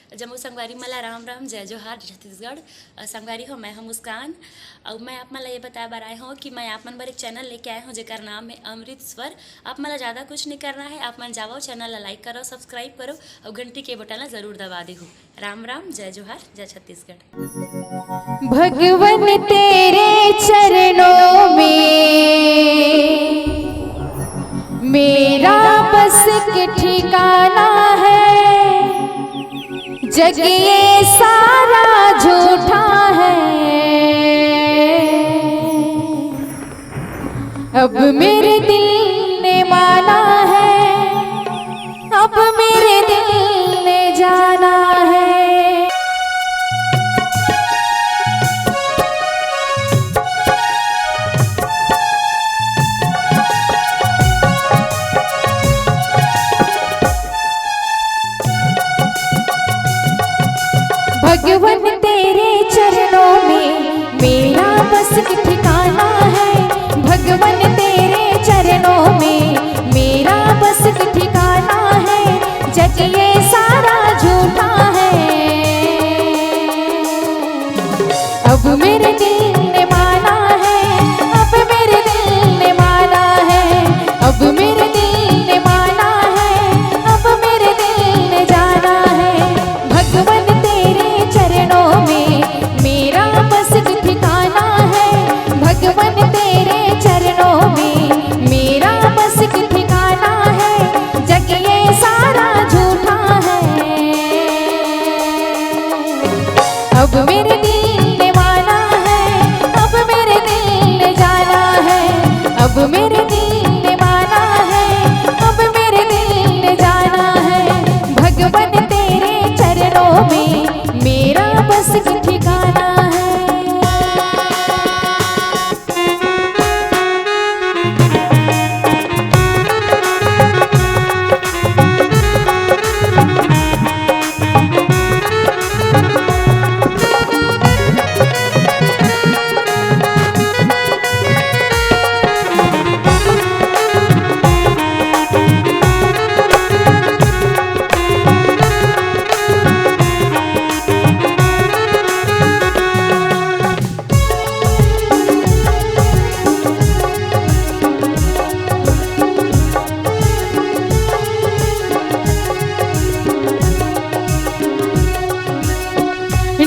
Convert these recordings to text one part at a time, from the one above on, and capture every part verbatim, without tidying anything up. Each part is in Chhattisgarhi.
जम्मो संगवारी मन ला राम राम, जय जोहार, जय छत्तीसगढ़। अ, संगवारी हो, मैं हूं मुस्कान। अउ मैं आप मन ला ये बताए बर आए हूं कि मैं आप मन बर एक चैनल लेके आए हूं, जेकर नाम है अमृत स्वर। आप मन ला ज़्यादा कुछ नहीं करना है, आप मन जावव, चैनल ला लाइक करव, सब्सक्राइब करव अउ घंटी के बटन ला जरूर दबा देहू। राम राम, जय जोहार, जय छत्तीसगढ़। भगवन तेरे चरणों में मेरा बस एक ठिकाना है, जग ये सारा झूठा है। अब मेरे दिल ने माना है, अब मेरे दिल ने जाना है। भगवन तेरे चरणों में मेरा बस एक ठिकाना है। भगवन तेरे चरणों में मेरा बस एक ठिकाना है, जग ये सारा झूठा है। अब मेरे दिल ने माना है, अब मेरे दिल ने माना है, अब मेरे दिल ने माना है, अब मेरे दिल ने जाना है। भगवन तेरे चरणों में मेरा बस एक ठिकाना है। भगवन तेरे चरणों में मेरा बस एक ठिकाना है, जग ये सारा झूठा है। अब मेरे दिल ने माना है, अब मेरे दिल ने जाना है। अब मेरे दिल ने माना है, अब मेरे दिल ने जाना है। भगवन तेरे चरणों में मेरा बस एक ठिकाना है।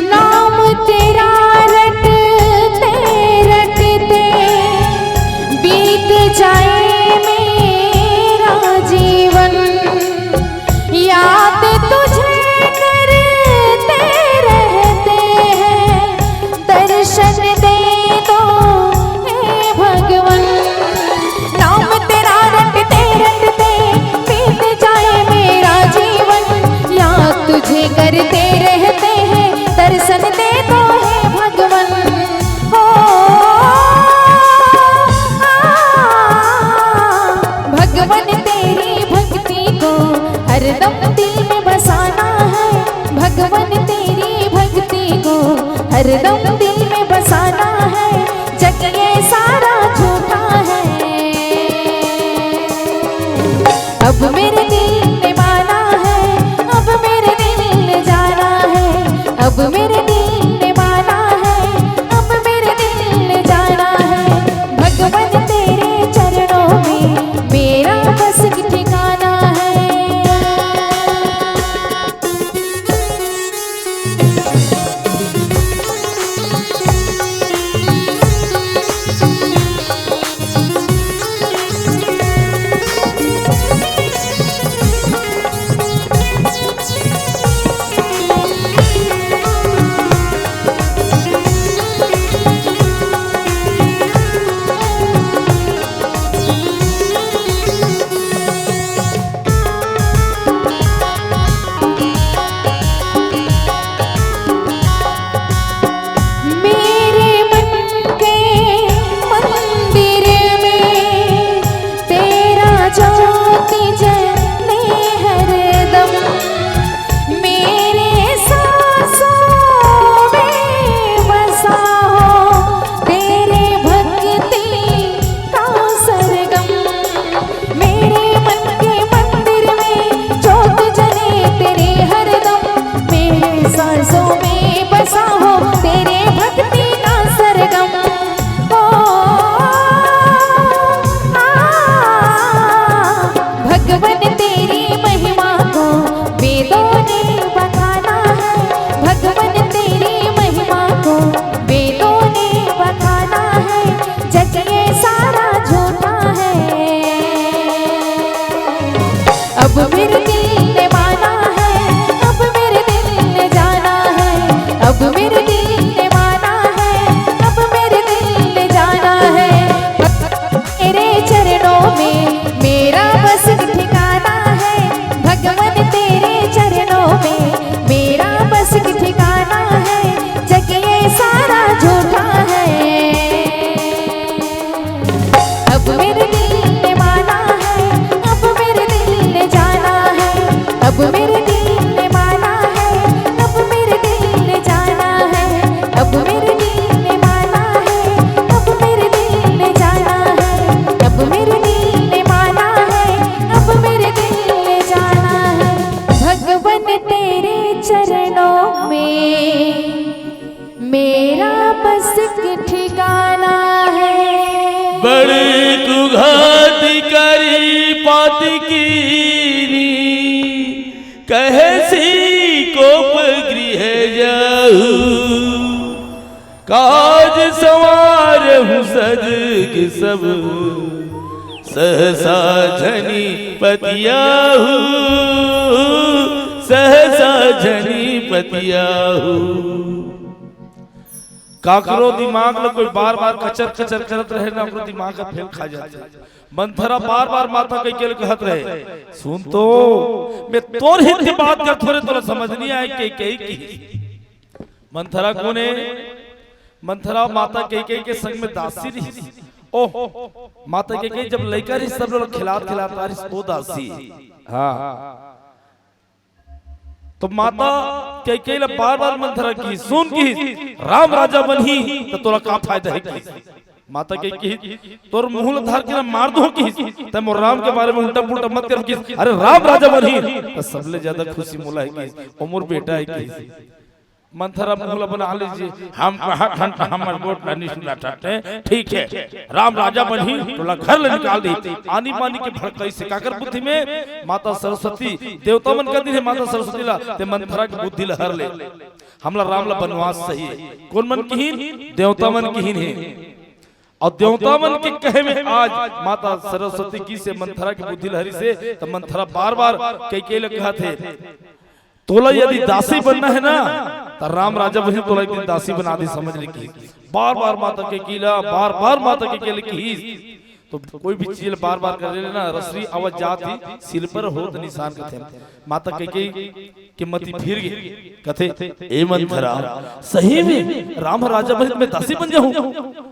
नाम तेरा रटते रटते बीत जाए मेरा जीवन, याद तुझे करते रहते हैं, दर्शन दे दो हे भगवन। नाम तेरा रटते रटते बीत जाए मेरा जीवन, याद तुझे करते रहते हैं, दर्शन दे दो हे भगवन। हो, आ, भगवन तेरी भक्ति को हरदम दिल में बसाना है। भगवन तेरी भक्ति को हरदम दिल में बसाना है। जग ये सारा झूठा है। अब मेरे दिल ने माना है, अब मेरे दिल ने जाना है। अब मेरे दिल ने माना है, अब मेरे दिल ने जाना है। भगवन तेरे चरणों में मेरा बस एक ठिकाना है। तेरे चरणों में मेरा बस एक ठिकाना है। बड़ी कुघात करी पातकी नी, कहेसी कोप गृह जाहू। काज संवारहूँ सज के सब, सहसा झनी पतियाहू, सहसा झनी पतियाहू। काकरो दिमाग ल कोई बार बार कचर कचर करत रहे ना, ओकरो दिमाग ह फेल खा जाथे। मंथरा बार बार माता कैकेयी ल कहत रहे, सुन तो, मैं तोर हित के बात करत हों रे, तोला समझ नहीं आए? कैकेयी की मंथरा कोन हे? मंथरा माता कैकेयी के संग में दासी रहिस। ओह, माता कैकेयी जब लइका रहिस, सब लोग खिलात खिलात आ रहिस, ओ दासी। हाँ। तो माता कैकेयी ल बार बार मंथरा किहिस, सुन किहिस, राम राजा बनही त तोला का फायदा हे किहिस। माता कैकेयी किहिस, तोर मुंह ल धर के ना मार दूं किहिस, तैं मोर राम के बारे में उल्टा पुल्टा मत कर किहिस। अरे राम राजा बनही त सबले ज्यादा खुशी मोला हे किहिस, ओ मोर बेटा हे किहिस। मंथरा मुंह ल बना लीजिए, हम कहत हन त हमर गोठ ल नहीं सुनत हन। ठीक हे, राम राजा बनही, तोला घर ले निकाल दी। आनी बानी के भड़कई से काकर बुद्धि में माता सरस्वती, देवता मन का दिन हे माता सरस्वती ला, ते मंथरा के बुद्धि ला हर ले। हमला राम ला बनवास सही हे। कोन मन किहिन? देवता मन किहिन हे। अउ देवता मन के कहे में आज माता सरस्वती किहिस हे मंथरा के बुद्धि ला हरिस हे, त मंथरा बार बार कैकेयी ला कहत हे, तोला यदि दासी बनना हे ना, त राम राजा बनही, तोला एक दिन दासी बना दी, समझ ले किहिस। बार बार माता कैकेयी ला, बार बार माता कैकेयी ला किहिस। तो कोई भी चीज ला बार बार करे ले ना, रसरी आवत जात ही सिल पर होत निशान कथे। माता कैकेयी के मति फिर गे, कथे, ए मंथरा, सही में राम राजा बनही त मैं दासी बन जाहूं?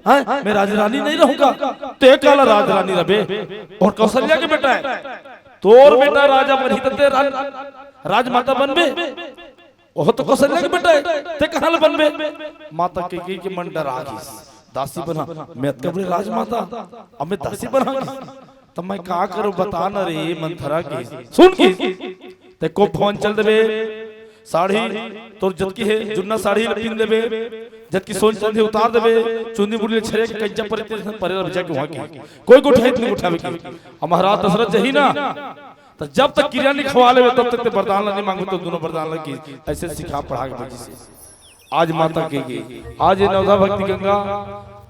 हैं? मैं राजरानी नहीं रहूंगा? ते काला राजरानी रबे? अउ कौशल्या के बेटा हे, तोर बेटा राजा बनही त ते राज-, राजमाता बनबे? ओह तो कौशल्या के बेटा हे, ते कहां ले बनबे? माता कैकेयी के मन डरा गिस, दासी बना, मैं अतका बड़े राजमाता, अब मैं दासी बना गिस, त मैं का करूं, बता न रे मंथरा के। सुन किहिस, ते कोप भवन चल देबे, साड़ी तोर जतकी हे जुन्ना साड़ी ल पिन देबे, जतकी सोन चांदी उतार देबे, चुंदी मुड़ी ले छरिया के कंचा परे, परे ल बजा के वहां के कोई गोठियाही त नहीं गोठियाबे किहिस। अब महाराज दशरथ जही ना, त जब तक किरिया नहीं खवा लेबे, तब तक ते वरदान ला नहीं मांगबे, त दूनों वरदान ला किहिस। अइसे सिखा पढ़ा के भेजिस हे। आज माता कैकेयी, आज ये नवधा भक्ति गंगा,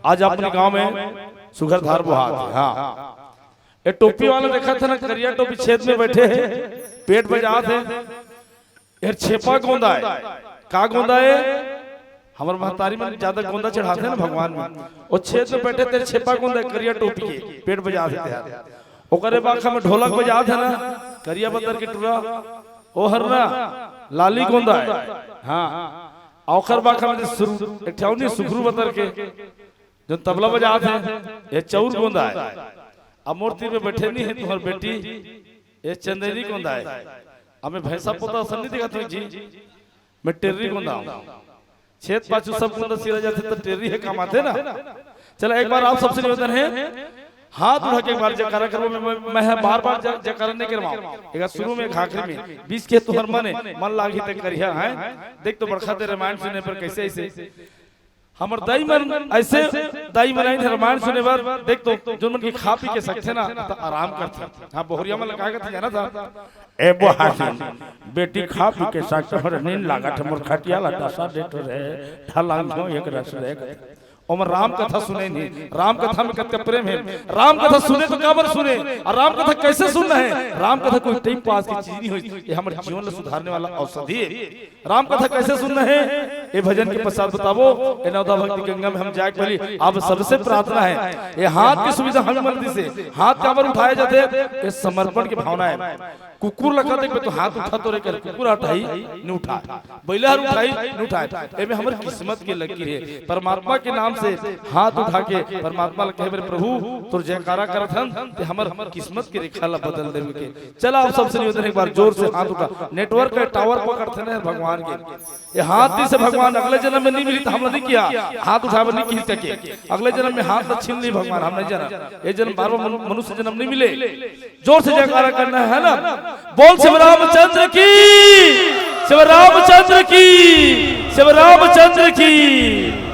आज अपने गांव में सुघर धार बोहात हे। हाँ, ये टोपी वाला देखत हे ना, करिया टोपी छेद में बैठे हे, पेट बजात हे। एहर छेपा गोंदा हे। का गोंदा हे? हमर महतारी मन ज्यादा गोंदा चढ़ाथे ना भगवान में। ओ छेद में बैठे तेहर छेपा गोंदा हे, करिया टोपी के, पेट बजात हे तेहर। ओकरे बाखा में ढोलक बजात हे ना, करिया बदर के टूरा, ओहर ना लाली गोंदा हे। हाँ, अउ ओकर बाखा में सुरु, एक ठे अउ नहीं, सुघरू बदर के, जोन तबला बजात हे, ये चउर गोंदा हे। अब मोर तीर में बैठे नहीं हे तुंहर बेटी, ये चंदेरी गोंदा हे। अब मैं भैंसा पोता असन नहीं दिखत हूं जी, मैं टेर्री गोंदा हूं। छेद पाछू सब गोंदा सिरा जाथे त टेर्री हे काम आथे ना। चला, एक बार आप सबसे निवेदन हे, हाथ उठा के एक बार जयकारा करबो। मैं, मैं, मैं ह बार बार जय-, जयकारा नहीं करवाऊं। एक बार शुरू में, एक आखिरी में, बीच के तुंहर मन हे, मन लागही ते करिहा, हैं? देख तो बड़खा ते रामायण सुने बर कइसे अइसे हमर दाई मन, अइसे दाई मन आइन हे रामायण सुने बर। देख तो, जोन मन के खा पी के सकथे ना, त आराम करथे। हाँ, बहुरिया मन ल का कथे जानत हस? ए बोहासिन, बेटी खा पी के सकथे, मोर नींद लागत हे, मोर खटिया ला डसा देत रे, ढलांग हो एक रस ले। ओमन राम कथा सुने नहीं, राम कथा में कतका प्रेम हे। राम कथा सुने तो काबर सुने, अउ राम कथा कइसे सुनना हे? राम कथा कोई टाइम पास के चीज नहीं होय, ये हमर जीवन ला सुधारने वाला औषधि हे। राम कथा कइसे सुनना हे, ये भजन के पश्चात बताबो। ये नवधा भक्ति गंगा में हम जाए के पहली आप सबसे प्रार्थना हे, ये हाथ के सुविधा हमें मल दिस हे। हाथ काबर उठाए जाथे? ये समर्पण के भावना हे। कुकुर ला का देखबे तो हाथ उठा तो रे कर, कुकुर उठाही, नहीं उठाय। बइला हर उठाही, नहीं उठाय। एमे हमर किस्मत के लकीर हे। परमात्मा के नाम से हाथ उठा के परमात्मा ला कहे बर, प्रभु, तोर जयकारा करत हन, ते हमर किस्मत के रेखा ला बदल देबे के। चला, आप सबसे निवेदन, एक बार जोर से हाथ उठा। Network के tower पकड़थे ना भगवान के। ये हाथ दिस हे भगवान, अगले जन्म में नहीं मिली त हमला नहीं किहा, हाथ उठाए बर नहीं किहिस कहिके। अगले जन्म में हाथ ला छीन लिही भगवान, हम नहीं जानन। ये जन्म बार बार मनु-, मनुष्य जन्म नहीं मिले। जोर से जयकारा करना हे ना। बोल शिव रामचंद्र की। शिव रामचंद्र की, शिव रामचंद्र की।